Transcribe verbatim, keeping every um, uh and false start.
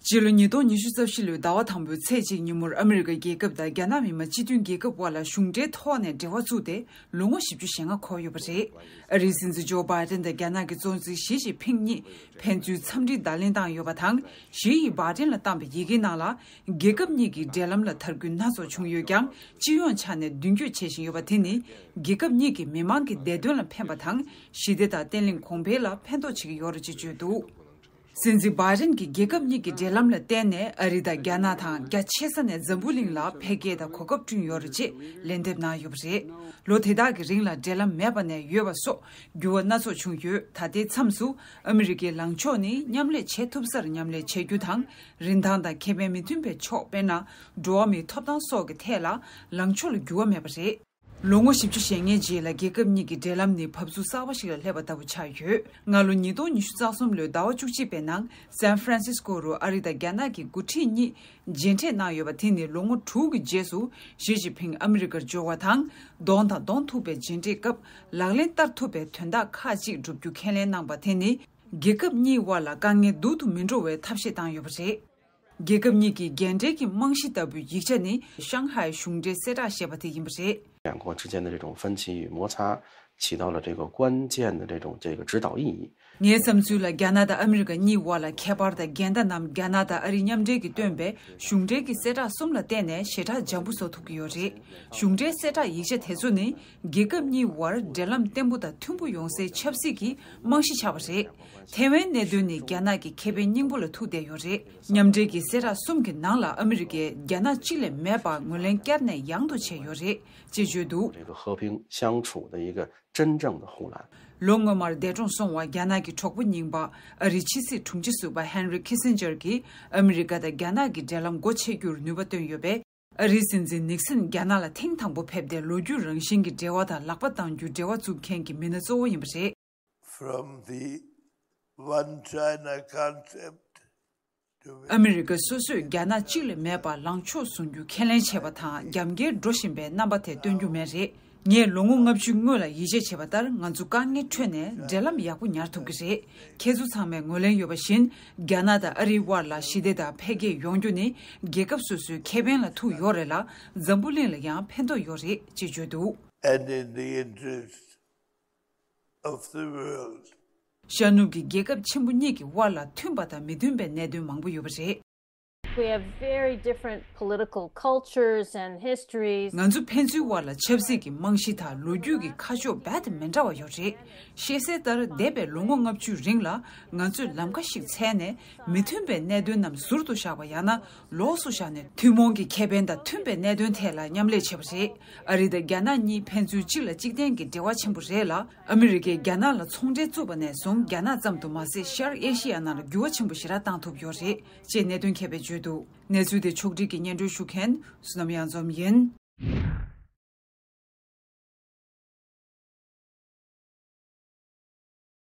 སྤྱི་ལོ་ཉིས་སྟོང་ཉི་ཤུ་རྩ་བཞི་ལོའི་ཟླ་བ་དང་པོའི་ཚེས་གཅིག་ཉིན་མོར་ཨ་མི་རི་ཀ་རྒྱལ་ཁབ་དང་རྒྱ་ནག་མི་དམངས་སྤྱི་མཐུན་རྒྱལ་ཁབ་དབར་ལ་གཞུང་འབྲེལ་ཐོག་ནས་འབྲེལ་བ་བཙུགས་ཏེ་ལོ་ངོ་བཞི་བཅུ་ཞེ་ལྔ་འཁོར་ཡོད་པ་རེད། ཨ་རིའི་སྲིད་འཛིན་ཇོ་བྷའི་ཏན་དང་རྒྱ་ནག་གི་གཙོ་འཛིན་ཞི་ཅིན་ཕིང་གཉིས་ཕན་ཚུན་འཚམས་འདྲིའི་བརྡ་ལན་བཏང་ཡོད་པ་དང་། ཞི་ཡིས་བྷའི་ཏན་ལ་བཏང་པའི་ཡི་གེའི་ནང་ལ། རྒྱལ་ཁབ་གཉིས་ཀྱི་འབྲེལ་ལམ་ལ་དར་རྒུད་སྣ་ཚོགས་བྱུང་ཡོད་ཀྱང་། སྤྱི་ཡོངས་ཆ་ནས་མདུན་སྐྱོད་བྱེད་བཞིན་ཡོད་པ་དེ་ནི། རྒྱལ་ཁབ་གཉིས་ཀྱི་མི་དམངས་ཀྱི་བདེ་དོན་ལ་ཕན་པ་དང་། ཞི་བདེ་དང་བརྟན་ལྷིང་གོང་འཕེལ་ལ་ཕན་ཐོགས་བྱེད་ཀྱི་ཡོད་རེད་ཅེས་བརྗོད་འདུག་སྲིད་འཛིན་བྷའི་ཏན་གྱིས་རྒྱལ་ཁབ་གཉིས་ཀྱི་འབྲེལ་ལམ་ལ་བརྟེན་ནས། ཨ་རི་དང་རྒྱ་ནག་དང་། རྒྱ་ཆེ་ས་ནས་འཛམ་བུ་གླིང་ལ་འཕེལ་རྒྱས་དང་གོ་སྐབས་བསྐྲུན་ཡོད་རེད་ཅེས་ལན་འདེབས་གནང་ཡོད་པ་རེད། ལོ་དེ་དག་གི་རིང་ལ་འབྲེལ་ལམ་མེད་པ་ནས་ཡོད་པ་སོགས་འགྱུར་བ་སྣ་ཚོགས་བྱུང་ཡོད། ད་ལྟའི་མཚམས་སུ་ཨ་མི་རི་ཀའི་ལངས་ཕྱོགས་ནི་མཉམ་ལས་བྱེད་ཐུབ་སར་མཉམ་ལས་བྱེད་རྒྱུ་དང་། རིན་ཐང་དང་ཁེ་ཕན་མི་མཐུན་པའི་ཕྱོགས། དཔེར་ན། འགྲོ་བ་མིའི་ཐོབ་ཐང་སོགས་ཀྱི་ཐད་ལ་ལངས་ཕྱོགས་ལ་འགྱུར་བ་མེད་པ་རེད། ལོ་ངོ་བཞི་བཅུ་ཞེ་ལྔའི་རྗེས་ལ་རྒྱལ་ཁབ་གཉིས་ཀྱི་འབྲེལ་ལམ་ནི་བབས་ཚུགས་གསར་པ་ཞིག་ལ་སླེབས་པ་ལྟ་བུ་ཆགས་ཡོད། སྔ་ལོ་ཉིས་སྟོང་ཉི་ཤུ་རྩ་གསུམ་ལོའི་ཟླ་བ་བཅུ་གཅིག་པའི་ནང་སན་ཧྥ་རན་སིས་ཀོ་རུ་ཨ་རི་དང་རྒྱ་ནག་གི་འགོ་ཁྲིད་གཉིས་མཇལ་འཕྲད་གནང་ཡོད་པ་དེ་ནི་ལོ་ངོ་དྲུག་གི་རྗེས་སུ་ཞི་ཅིན་ཕིང་ཨ་མི་རི་ཀར་འབྱོར་བ་དང་། གདོང་དང་གདོང་ཐུག་པའི་མཇལ་འཕྲད་སྐབས་ལག་ལེན་བསྟར་ཐུབ་པའི་དོན་དག་ཁག་ཅིག་བསྒྲུབ་རྒྱུ་ཁས་ལེན་གནང་པ་དེ་ནི། རྒྱལ་ཁབ་གཉིས་དབར་ལ་དཀའ་ངལ་སྡུག་ཏུ་མི་འགྲོ་བའི་ཐབས་ཤེས་བཏང་ཡོད་པ་རེད། རྒྱལ་ཁབ་གཉིས་ཀྱི་རྒྱལ་འབྲེལ་གྱི་རྨང་གཞི་ལྟ་བུའི་ཡིག་ཆ་ནི་ཤང་ཧའེ་གཞུང་འབྲེལ་གསལ་བསྒྲགས་ཞེས་པ་དེ་ཡིན་པ་རེད། 两国之间的这种分歧与摩擦起到了这个关键的这种这个指导意义。 ངའི་བསམ་ཚུལ་ལ། རྒྱ་ནག་དང་ཨ་མི་རི་ཀ་གཉིས་དབར་ལ་ཁྱད་པར་དང་འགལ་ཟླ་རྣམས་རྒྱ་ནག་དང་ཨ་རི་མཉམ་འབྲེལ་གྱིས་བཏོན་པའི་གཞུང་འབྲེལ་གྱི་གསལ་བསྒྲགས་གསུམ་ལ་བརྟེན་ནས་ཞེ་དྲག་འཇམ་པོ་བཟོ་ཐུབ་ཀྱི་ཡོད་རེད། གཞུང་འབྲེལ་གསལ་བསྒྲགས་ཡིག་ཆ་དེ་ཚོ་ནི། རྒྱལ་ཁབ་གཉིས་དབར་འབྲེལ་ལམ་བརྟན་པོ་དང་མཐུན་པོ་ཡོང་སའི་ཆབ་སྲིད་ཀྱི་རྨང་གཞི་ཆགས་པ་རེད། ཐའེ་ཝན་གནད་དོན་ནི་རྒྱ་ནག་གི་ཁེ་ཕན་སྙིང་པོ་ལ་ཐུག་བསྡད་ཡོད་རེད། མཉམ་འབྲེལ་གྱི་གསལ་བསྒྲགས་གསུམ་གྱི་ནང་ལ་ཨ་མི་རི་ཀས་རྒྱ་ནག་གཅིག་ལས་མེད་པར་ངོས་ལེན་བསྐྱར་ནས་ཡང་དུ་བྱས་ཡོད་རེད་ཅེས་བརྗོད་འདུག 这个和平相处的一个真正的护栏。 ལོ་སྔོན་མར་འདས་གྲོངས་སོང་བ་རྒྱ་ནག་གི་གྲོགས་པོ་རྙིང་པ་ཨ་རིའི་ཕྱི་སྲིད་དྲུང་ཆེ་ཟུར་པ་ཧན་རི་ཁི་སིན་ཇར་གྱིས་ཨ་མི་རི་ཀ་དང་རྒྱ་ནག་གི་འབྲེལ་ལམ་སྒོ་ཕྱེ་རྒྱུར་ནུས་པ་བཏོན་ཡོད་པས། ཨ་རིའི་སྲིད་འཛིན་ནིག་སན་རྒྱ་ནག་ལ་ཐེངས་དང་པོ་ཕེབས་ཏེ་ལོ་རྒྱུས་རང་བཞིན་གྱི་འབྲེལ་བ་དང་ལག་པ་གཏང་རྒྱུའི་འབྲེལ་བ་བཙུགས་མཁན་གྱི་མི་སྣ་གཙོ་བོ་ཡིན་པ་རེད། From the one China concept to ཨ་མི་རི་ཀ་སོ་སོས་རྒྱ་ནག་གཅིག་ལས་མེད་པར་ལངས་ཕྱོགས་བཟུང་རྒྱུ་ཁས་ལེན་བྱས་པ་དང་། རྒྱབ་འགལ་འགྲོ་བཞིན་པའི་རྣམ་པ་དེ་སྟོན་རྒྱུ་མེད་རེད། ངས་ལོ་ངོ་ལྔ་བཅུའི་སྔོན་ལ་ཡིད་ཆེས་བྱས་པ་ལྟར། ང་ཚོ་དཀའ་ངལ་ཁྲོད་ནས་འབྲེལ་ལམ་ཡག་པོ་ཉར་ཐུབ་ཀྱི་རེད། ཁྱེད་ཚོ་ཚང་མས་ངོས་ལེན་ཡོད་པ་བཞིན། རྒྱ་ནག་དང་ཨ་རིའི་དབར་ལ་ཞི་བདེ་དང་འཕེལ་རྒྱས་ཡོང་རྒྱུ་ནི་རྒྱལ་ཁབ་སོ་སོའི་ཁེ་ཕན་ལ་ཐུག་ཡོད་རེད་ལ། འཛམ་བུ་གླིང་ལ་ཡང་ཕན་ཐོགས་ཡོད་རེད་ཅེས་བརྗོད་འདུག and in the interest of the world. ཤར་ནུབ་ཀྱི་རྒྱལ་ཁབ་ཆེན་པོ་གཉིས་ཀྱི་དབར་ལ་མཐུན་པ་དང་མི་མཐུན་པའི་གནད་དོན་མང་པོ་ཡོད་པ་རེད། We have very different political cultures and histories. ང་ཚོ་ཕན་ཚུན་དབར་ལ་ཆབ་སྲིད་ཀྱི་རྨང་གཞི་དང་ལོ་རྒྱུས་ཀྱི་ཁ་ཕྱོགས་རྦད་དེ་མི་འདྲ་བ་ཡོད་རེད། ཤེས་གསལ་ལྟར། འདས་པའི་ལོ་ངོ་ལྔ་བཅུའི་རིང་ལ་ང་ཚོས་ལམ་ཁ་ཞིག་འཚོལ་ནས། མི་མཐུན་པའི་གནད་དོན་རྣམས་ཟུར་དུ་བཞག་པ། ཡང་ན་ལོགས་སུ་བཞག་ནས། ཐུན་མོང་གི་ཁེ་ཕན་དང་མཐུན་པའི་གནད་དོན་ཐད་ལ་མཉམ་ལས་བྱས་པ་རེད། ཨ་རི་དང་རྒྱ་ནག་གཉིས་ཕན་ཚུན་གཅིག་ལ་གཅིག་བརྟེན་གྱི་འབྲེལ་བ་ཆེན་པོ་རེད་ལ། ཨ་མི་རི་ཀས་རྒྱ་ནག་ལ་ཚོང་འབྲེལ་བཙུགས་པ་ནས་བཟུང་། རྒྱ་ནག་ཙམ་དུ་མ་ཟད། ཤར་ཨེ་ཤི་ཡ་ནང་ལ་འགྱུར་བ་ཆེན་པོ་ཞེ་དྲག་བཏང་ཐུབ་ཡོད་རེད་ཅེས་གནད་དོན་མཁས་པས་བརྗོད་འདུག་གནས་ཚུལ་དེ་ཕྱོགས་སྒྲིག་གིས་སྙན་སྒྲོན་ཞུ་མཁན་བསོད་ནམས་གཡང་འཛོམས་ཡིན།